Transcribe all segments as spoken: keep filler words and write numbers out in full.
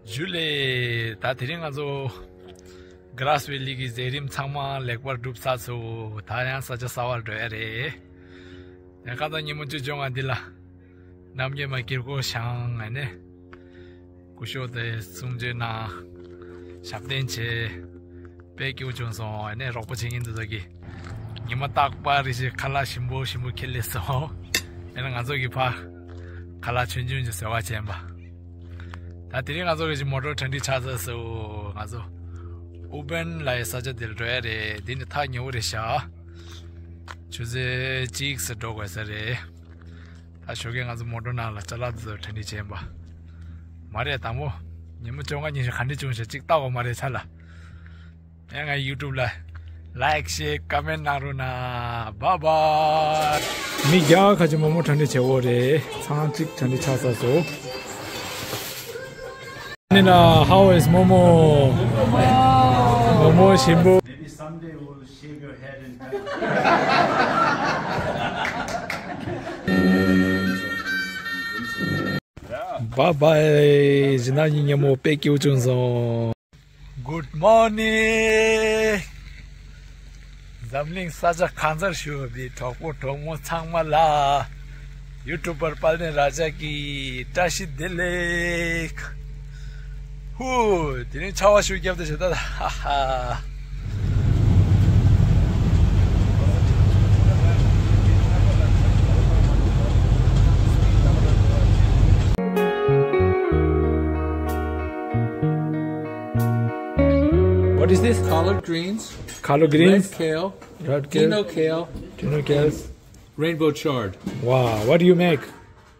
ཇུ་ལེ། ད་དེ་རིང་ང་ཚོ་གྷ་རཱས་ཝེ་ལི་གི་མཛད་རིམ་ཚང་མ་ལེགས་པར་གྲུབ་ཚར་སོང་། ད་ཡང་ས་ཆ་གསར་པར་འགྲོ་ཡ་རེད། ཡང་ཁ་སང་ཉིན་མོ་བཅུ་བཅོ་ལྔ་འདི་ལ་རྣམ་རྒྱལ་མ་དཀྱིལ་འཁོར་བཞེངས་ནས་སྐུ་ཞབས་དེ་གསུང་ཆོས་གནང་། ཞབས་བརྟན་བྱས། དཔེ་སྐྱིད་པོ་བྱུང་སོང་། ཨ་ནི་རོགས་པ་བྱེད་མཁན་དེ་ཚོ་གིས་ཉི་མ་རྟག་པར་རེ་བཞིན་ཁ་ལག་ཞིམ་པོ་ཞིམ་པོ་ཁྱེར་སླེབས་སོང་། ཨ་ནི་ང་ཚོ་གིས་ཕར་ཁ་ལག་ཆུང་ཆུང་ཅིག་ཟ་བ་བྱས་པ། ད་དེ་རིང་ང་ཚོ་གི་མོ་ཊ་གྲ་སྒྲིག་ཆགས་ཚར་སོང་། ང་ཚོ་ཨུ་བན་ལབ་ཡའི་ས་ཆ་དེར་འགྲོ་ཡ་རེད། དེ་ནི་ཐག་ཉེ་བོ་རེད་ཤག་ཆུ་ཚོད་གཅིག་ཙམ་འགྲོ་དགོས་ས་རེད། ད་ཞོགས་ཀས་ང་ཚོ་མོ་ཊ་ནང་ལ་ཅ་ལག་དེ་ཚོ་གྲ་སྒྲིག་བྱས་པ། མ་རེད་དང་པོ། ཉིན་མོ་བཅོ་ལྔ་ཉིན་ཞིག་ག་འདྲ་བྱུང་ཞེས་གཅིག་ལྟ་དགོས་མ་རེད་ཚ་ལ། ཡང་ང་ཡུ་ཊུབ་ལ་ལའིཀ་ཤེར་ཀོ་མེན་ཊི་གནང་རོགས་གནང་། བཱའི་བཱའི། མི་བརྒྱ་ཁ་ཅིག་མོག་མོག་གྲ་སྒྲིག་བྱེད་འོ་རེད། ཚང་གཅིག་གྲ་སྒྲིག་ཆགས་ཚར་སོང་། ནི་ན། How is Momo? མོག་མོག་ཞིམ་པོ། Maybe someday we'll shave your head and cut it. བཱའི་བཱའི། གཞན་དག་གཉིས་མཉམ་པོ་དཔེ་སྐྱིད་པོ་བྱུང་སོང་། Good morning. འཛམ་གླིང་ས་ཆ་གང་སར་བཞུགས་པའི་གྲོགས་པོ་གྲོགས་མོ་ཚང་མ་ལ་ཡུ་ཊུབ་པར་དཔལ་ལྡན་རཱ་ཇ་གི་བཀྲ་ཤིས་བདེ་ལེགས། ཧུ། དེ་རིང་ཆར་པ་ཤུགས་བརྒྱབ་སྟེ་བྱས་ད། ཧ་ཧ། What is this? Collard greens, Collard greens, red kale, red kale, Dino kale, Dino kale, rainbow chard. Wow, what do you make?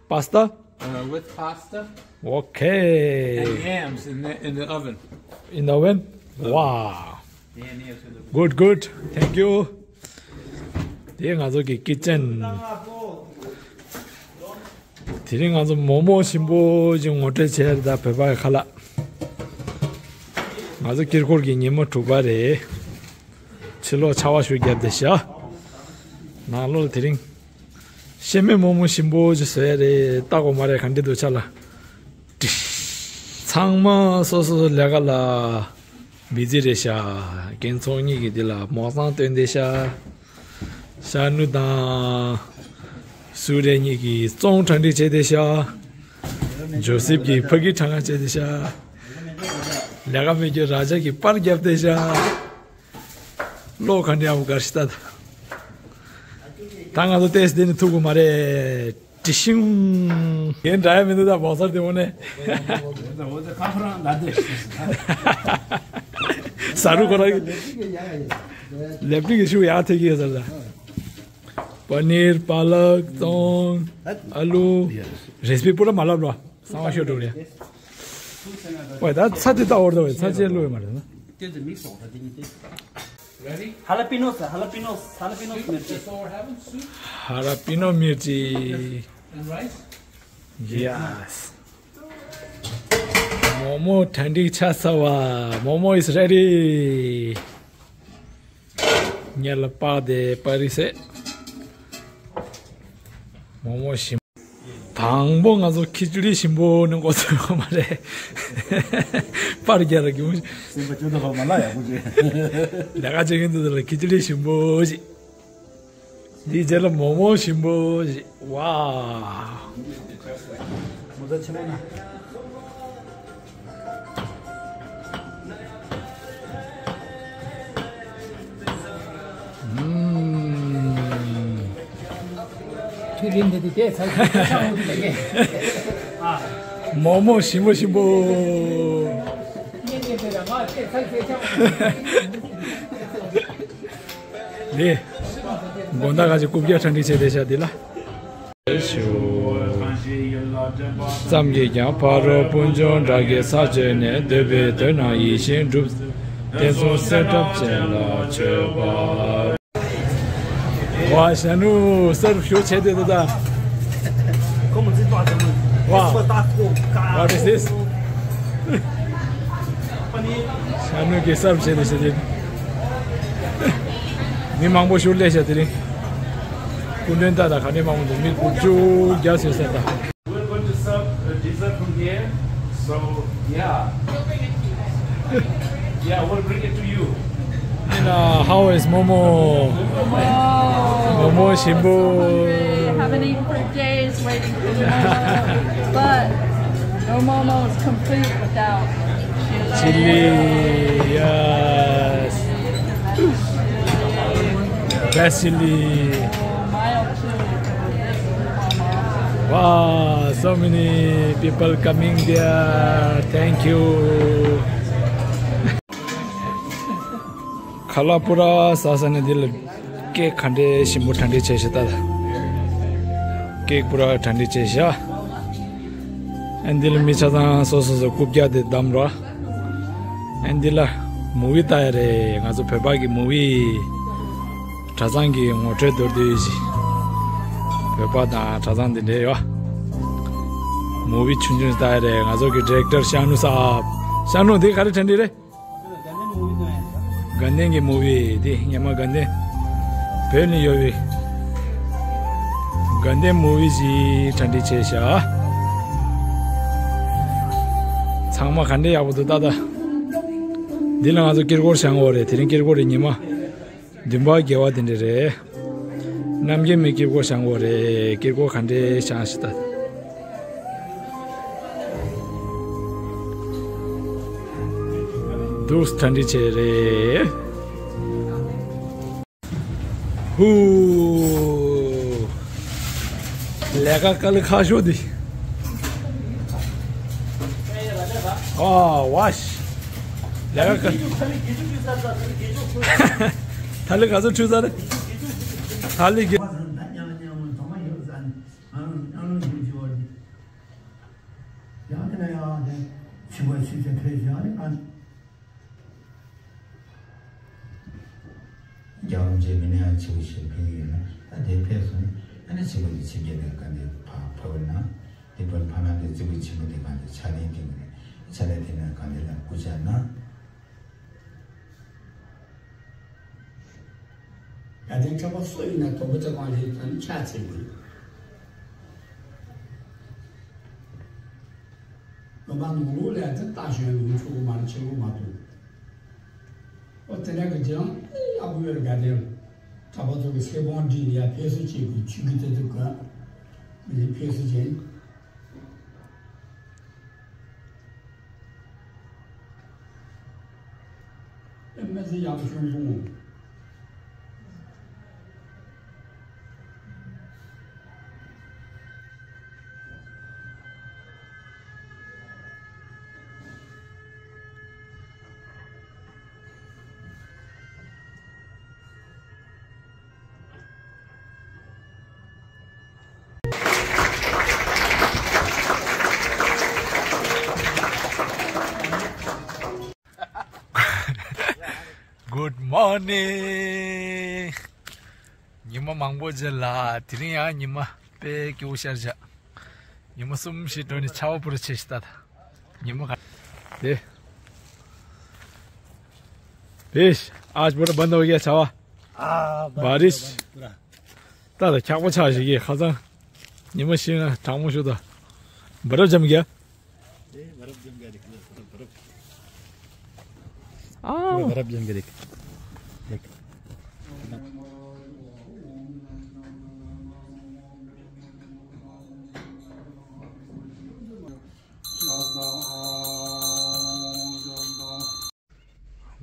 Pasta? Uh, with pasta. Okay. And yams in the, in the oven. In the oven? Wow. Good, good. Thank you. དེ་ང་ཚོ་གི་ཀི་ཅན། དེ་རིང་ང་ཚོ་མོག་མོག་ཞིམ་པོ་ཞིག་ངོ་སྤྲོད་བྱས་རེད། ད་བོད་པ་གི་ཁ་ལག་ང་ཚོ་དཀྱིལ་འཁོར་གྱི་ཉིན་མོ་དྲུག་པ་རེད། ཕྱི་ལོགས་ཆར་པ་ཤུགས་བརྒྱབ་བསྡད་ཤག་ནང་ལོགས་ལ་དེ་རིང་ཤེལ་མའི་མོག་མོག་ཞིམ་པོ་ཞིག་བཟོ་ཡ་རེད། ལྟ་དགོས་མ་རེད། ག་འདྲ་འདུག་ཆ་ལ། ཚང་མ་སོ་སོ་སོ་ལས་ཀ་ལ་བི་ཛི་རེད་ཤག་རྒན་ཚོགས་གཉིས་ཀྱིས་འདི་ལ་མོག་བཟང་སྟོན་བསྡད་ཤག་ཤ་ནུ་དང་སུ་རེ་གཉིས་ཀྱིས་བཙོང་གྲ་སྒྲིག་བྱས་བསྡད་ཤག་ཇོ་སིབ་ཀྱིས་ཕ་གི་གྲ་ང་བྱས་བསྡད་ཤག་ལས་ཀ་མེད་རྒྱུ་རཱ་ཇ་གིས་པར་བརྒྱབ་བསྡད་ཤག་བློ་ག་འདྲ་ཡག་པོ་གར་ཞིག་ལྟ། ད་ང་ཚོ་ཏོག་ཙམ་འདི་ནས་ཐུག་དགོས་མ་རེད། དྲི་ཤིང་། ངས་འདྲ་ཡ་མི་འདུག་ད་བོག་སར་དེ་འོ་ནས། ཟ་རུ་ཁོ་རང་ལེབ་ཀྲིག་གི་ཤུགས་ཡག་ཐེབས་ཀྱི་ཡོད་ཟེར་ད། པ་ནིར། པ་ལག་ཙོང་། ཨ་ལུ། རེ་སི་པི་པུ་ར་མ་ལབ་ལོ། གསང་བ་ཤོར་འགྲོ་རེད། ཝེ་ད་ཚྭ་དེ་ལྟ་བར་དུ་ཝེ་ཚྭ་ཅན་བླུགས་ཡོད་མ་རེད་ན། Jalapenos, jalapenos, jalapenos mirchi. Jalapeno mirchi. Yes. མོག་མོག་གྲ་སྒྲིག་ཆགས་ཚར་བ། མོག་མོག་is ready. ཉལ་ལ་པགས་དེ་པ་རི་སེ། མོག་མོག་ཞིམ། དང་པོ་ང་ཚོ་ཁི་ཅི་ལི་ཞིམ་པོ་ནས་འགོ་ཚུགས་ཡོད་མ་རེད། པར་རྒྱག་ལ་གི་མོ། སེམས་པ་སྐྱོ་དོ་བ་མ་ལ་ཡག་པོ་བྱོས། ལས་ཀ་བྱེད་མཁན་དེ་ཚོ་ལ་ཁི་ཅི་ལི་ཞིམ་པོ་ཞིག་དེའི་རྗེས་ལ་མོག་མོག་ཞིམ་པོ་ཞིག་ཝའོ། མོ་ཚ་ཆེན་མོ་ན། ཨུམ། ཁྱོད་རིང་འདི་དེ་ཚར་ཚར་ཚར་ཚར་ཚར། མོག་མོག་ཞིམ་པོ་ཞིམ་པོ། ནི། དགོང་དག་ག་ཅིག་རྐུབ་བཀྱག་གྲ་སྒྲིག་བྱས་བསྡད་ཤག་འདི་ལ། ཙམ་གྱིས་ཀྱང་ཕ་རོལ་སྤུན་ཆུང་དགྲ་བགེགས་ཚར་གཅོད་ནས། འདོད་པའི་དོན་རྣམས་ཡིད་བཞིན་འགྲུབ། བསྟན་སྲུང་གསེར་ཁྲབ་ཅན་ལ་མཆོད་པ། ཝ་ཞ་ནུ་གསར་ཞུ་བྱས་ཏེ་འདུག་ད། ཁོ་མོ་ཚིག་པ་ཚང་མ། ཝ། What is this? ཤ་ནུ་གི་སརབ་བྱས་ནས་བྱས་ཏེ། མི་མང་པོ་ཞུ་ལས་བྱ་དེ་རིང་། སྐུ་མགྲོན་ད་ད་ག་ནས་མང་པོ་འདུག་མི་དགུ་བཅུ་བརྒྱ་ཟིན་ས་ད། We're going to serve a dessert from here. So, yeah. Yeah, we'll bring it to you. Nina, how is Momo? Momo Shimbu. Haven't eaten for days waiting for Momo. But no Momo is complete without chili. Chili, yes. Best chili. Wow, so many people coming there. Thank you. ཁ་ལག་པུ་ར་ཟ་ས་ནས་འདི་ལ་ཀེག་ག་འདྲས་ཞིམ་པོ་གྲ་སྒྲིག་བྱས་ཤག་ད། ཀེག་པུ་ར་གྲ་སྒྲིག་བྱས་ཤག་ཨ་འདི་ལ་མི་ཆ་ཚང་སོ་སོ་སོ་རྐུབ་བཀྱག་དེ་བསྡམས་རོགས། ཨ་འདི་ལ་མུ་བི་ལྟ་ཡ་རེད། ང་ཚོ་བོད་པ་གི་མུ་བི། གྲྭ་ཚང་གི་ངོ་སྤྲོད་མདོར་བསྡུས་ཤིག་བོད་པ་དང་གྲྭ་ཚང་འདི་འདྲས་ཡོད། མུ་བི་ཆུང་ཆུང་ལྟ་ཡ་རེད། ང་ཚོ་གི་ཌི་རེག་ཊར་ཤ་ནུ་སཱབ། ཤ་ནུ་འདི་ག་རེ་དྲན་འདི་རེད། དགའ་ལྡན་གྱི་མུ་བི་འདི་ཉི་མ་དགའ་ལྡན། བོད་ནས་ཡོད་པའི་དགའ་ལྡན་མུ་བི་ཞིག་གྲ་སྒྲིག་བྱས་ཤག་ཚང་མ་ག་འདྲས་ཡག་པོ་འདུག་ད་ད། འདི་ལ་ང་ཚོ་དཀྱིལ་འཁོར་བཞེངས་ཡོད་རེད། དེ་རིང་དཀྱིལ་འཁོར་རེད། ཉི་མ་བདུན་པ་དགེ་བ་དེ་འདྲས་རེད། རྣམ་རྒྱལ་མའི་དཀྱིལ་འཁོར་བཞེངས་ཡོད་རེད། དཀྱིལ་འཁོར་ག་འདྲས་བཞེངས་ཤག་ད། འདུག་གྲ་སྒྲིག་བྱས་རེད། ཧུ། ལས་ཀ་དཀའ་ལས་ཁག་ཤོས་འདི། ཨ་ཝ་ཤི། ལས་ཀ་དཀའ། ཐ་ལི་ག་ཚོད་འཁྲུད་ཚར་རེད། ཐ་ལི་གི། ཡང་དེ་ན་ཡང་དེ་ཕྱི་པ་ཕྱི་ཚེ་ཕལ་ཆེར་ཨ་ནི་ཨ། རྒྱལ་བ་རིན་པོ་ཆེ་མི་ནས་ཡང་ཆེ་བོ་ཞིག་ཕེབས་ཡོད་ན་ད་དེ་ཕེབས་སོང་ཨ་ནི་ཆེ་བོ་དེ་ཆེ་བརྒྱད་དེ་ག་འདི་ཕ་ཕ་བོ་ན་དེ་བར་ཕ་ན་དེ་ཆེ་བོ་ཆེ་བོ་དེ་ག་འདི་ཆ་ལེན་དེ་མི་རེད། ཆ་ལེན་དེ་ན་ག་འདི་ལ་སྐུ་ཆ་ན། ཡ་དེ་ཁྱོད་པ་སུ་ཡིན་ན་དོ་པོ་ཚེ་གང་ཞིག་ཙམ་ཆ་ཚེ་དགོས། སློབ་མ་ནོར་ལུག་ལས་དེ་ལྟ་ཞོན་ལུག་ཆུ་གུ་མ་རུ་ཆེ་གུ་མ་ཐུབ། ཨོ་དེ་འདྲ་གི་རྗེས་ལ་ཡག་པོ་ཡོད་རེད། ག་དེ་གྲྭ་པ་ཚོ་གི་སེ་བོང་བསྒྲིགས་ནས་ཡ་ཕེབས་བསུ་བྱེད་དགོས། ཆུ་གི་དེ་ཚོ་ག་མི་ཕེབས་བསུ་བྱེད། ཨེ་མ་ཟི་ཡག་ཤོང་བུ། Good morning. ཉི་མ་མང་པོ་རྗེས་ལ་དེ་རིང་ཡང་ཉི་མ་དཔེ་སྐྱིད་པོ་ཤར་བཞག་ཉི་མ་གསུམ་བཞི་འགྲོ་ནས་ཆར་པ་པོ་རུ་ཆེ་ཞིག་ལྟ་ད། ཉི་མ་ག་དེ། पेश, आज पूरा बंद हो गया छावा। हाँ, बंद हो गया, बारिश। बंद पूरा। ད་ད་འཁྱག་པ་ཆགས་ཤིག་གི་ཁ་སང་ཉི་མ་ཤིང་གྲང་མོ་ཞུ་ད། बर्फ जम गया। ए, बर्फ जम गया, देख लो, पूरा बर्फ। आ। पूरा बर्फ जम गया, देख। देख।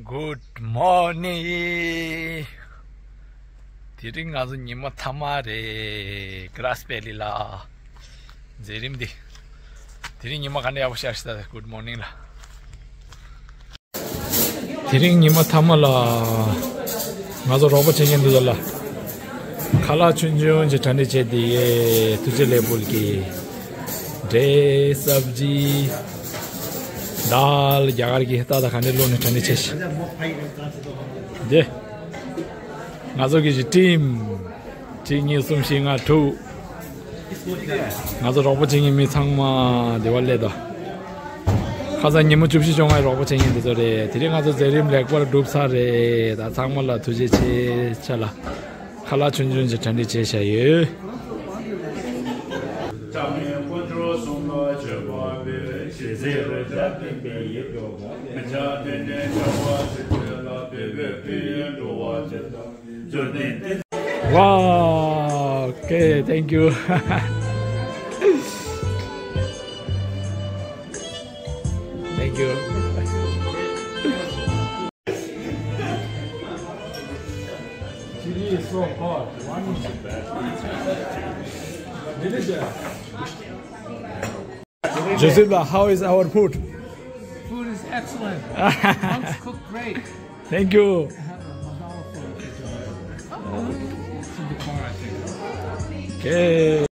Good morning. དེ་རིང་ང་ཚོ་ཉི་མ་མཐའ་མ་རེད། Grass Valley ལ་མཛད་རིམ་འདི། དེ་རིང་ཉི་མ་ག་འདྲ་ཡག་པོ་ཤར་ཤག་ད། Good morning ལ། དེ་རིང་ཉི་མ་མཐའ་མ་ལ་ང་ཚོ་རོགས་པ་བྱེད་མཁན་འདུག་ལ། ཁ་ལག་ཆུང་ཆུང་ཅིག་གྲ་སྒྲིག་བྱས་ཏེ་ཐུགས་རྗེ་ལེགས་འབུལ་གྱི་འབྲས་སབ་ཇི་དཱལ་རྒྱ་གར་གྱི་ཏག་ཏག་ག་འདྲས་བླུགས་ནས་གྲ་སྒྲིག་བྱས་ཤག་འདི་ང་ཚོ་གི་ཊིམ་གཅིག་གཉིས་གསུམ་བཞི་ལྔ་དྲུག་ང་ཚོ་རོགས་པ་བྱེད་མཁན་མི་ཚང་མ་བདེ་བ་སླེབས་དང་། ཁ་སང་ཉིན་མོ་བཅུ་བཞི་བཅོ་ལྔའི་རོགས་པ་བྱེད་མཁན་འདི་ཚོ་རེད། དེ་རིང་ང་ཚོ་མཛད་རིམ་ལེགས་པར་གྲུབ་ཚར་རེད། ད་ཚང་མ་ལ་ཐུགས་རྗེ་ཆེ་ཆ་ལ། ཁ་ལག་ཆུང་ཆུང་ཅིག་གྲ་སྒྲིག་བྱས་བཞག་ཡོད། Wow, okay, thank you. Thank you. Chili is so hot. One delicious. Joseph, how is our food? Food is excellent. Monks cook great. Thank you. I have a mandala for you to join. It's in the car, I think. Okay.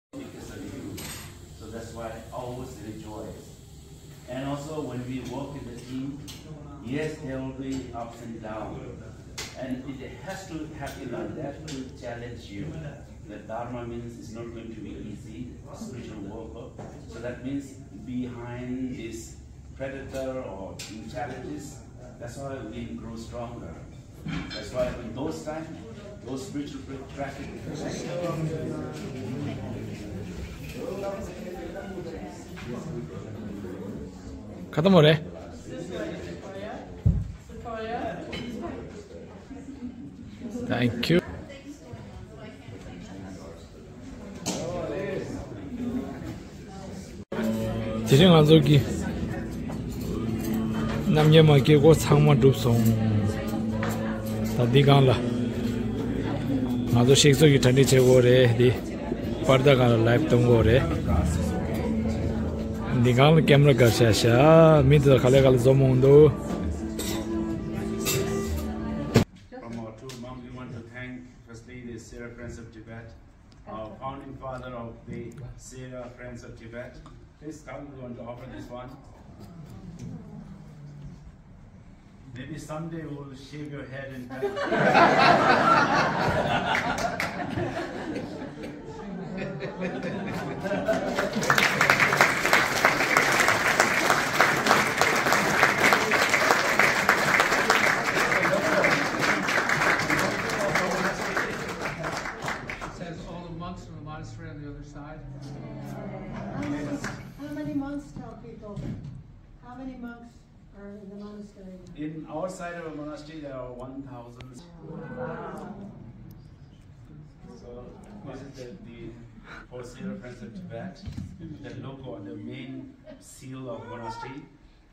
So that's why I always rejoice. And also when we work in the team, yes, there will be ups and downs. And it has to happen like that to challenge you. The Dharma means it's not going to be easy, a spiritual work. So that means behind this predator or in challenges, that's why we grow stronger. That's why in those times, those spiritual practices. ཁ་ཏ་མོ་རེད། Thank you. དེ་རིང་ང་ཚོ་གི་རྣམ་རྒྱལ་མ་སྐྱེ་སྒོ་ཚང་མ་གྲུབ་སོང་། ད་འདི་སྒང་ལ་ང་ཚོ་གཤེགས་གསོལ་གྱི་གྲ་སྒྲིག་བྱེད་དགོས་རེད། འདི་པར་ད་སྒང་ལ་ལའེབ་གཏོང་དགོས་རེད། འདི་སྒང་ལ་ཀེམ་ར་བཀར་བཞག་ཤག་མི་དེ་ཚོ་ག་ལེ་ག་ལེ་འཛོམས་འོང་འདུག From our two monks, we want to thank firstly the Sierra Friends of Tibet, our founding father of the Sierra Friends of Tibet. Please come, we want to offer this one. Maybe someday we will shave your head and It says all the monks from the monastery on the other side. How many, how many monks tell people? How many monks are in the monastery? In our side of a monastery, there are one thousand. So this is the, the for Sierra Friends of Tibet, the logo, the main seal of monastery.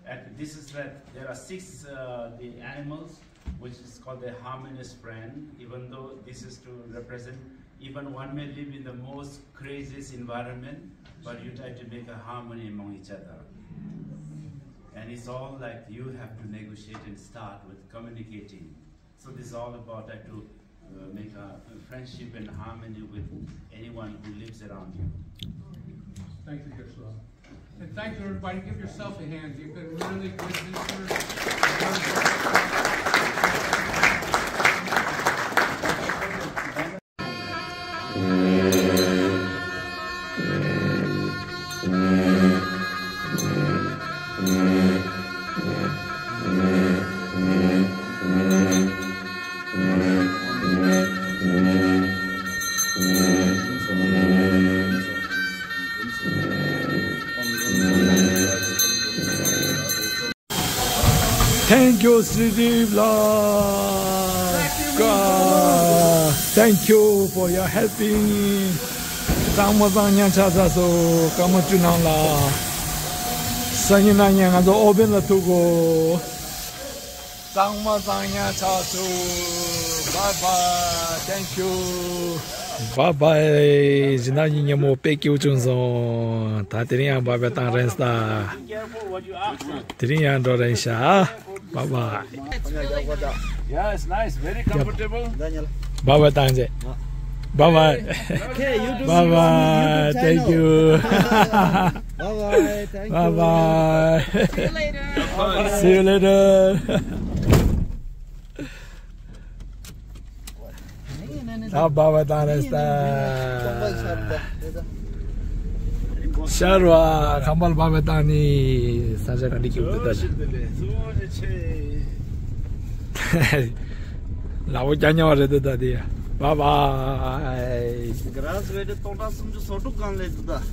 And this is that there are six uh, the animals, which is called the harmonious friend. Even though this is to represent, even one may live in the most craziest environment, but you try to make a harmony among each other. And it's all like you have to negotiate and start with communicating. So this is all about that to uh, make a friendship and harmony with anyone who lives around you. Thank you, Geshe-la. And thank you, everybody. Give yourself a hand. You've been really good visitors. Thank you, Sri Dev la. Thank you for your helping. གཙང་མ་གཙང་ཉག་ཆགས་ཚར་སོང་། སྐར་མ་བཅུ་ནང་ལ། སང་ཉིན་གནངས་ཉིན་ང་ཚོ་ཨོ་བེན་ལ་ཐུག་གོ། གཙང་མ་གཙང་ཉག་ཆགས་སོང་། Bye bye. Thank you. Bye bye. གཞན་དག་གི་ཉིན་མོ་དཔེ་སྐྱིད་པོ་བྱུང་སོང་། ད་དེ་རིང་ཡང་bye bye བཏང་རན་ས། དེ་རིང་ཡང་འགྲོ་རན་ཤག Bye bye. Yeah, it's nice, very comfortable. Bye bye བཏང་རྗེས། Bye bye. Okay, you do. Bye bye. Thank you. Bye bye. Thank you. Bye bye. See you later. See you later. ད་bye bye བཏང་རན་ས། ཤར་བ་ཁམས་པ་ལ་bye bye བཏང་ནི། ས་ཆ་ག་འདྲ་སྐྱིད་པོ་འདུག་ད། ལ་བོ་རྒྱ་ཉ་བ་རེད་འདུག་ད་དེ། Bye bye. Grass weight སྟོང་ཕྲག་སུམ་ཅུ་སོ་དྲུག་གང་ལས་འདུག་ད།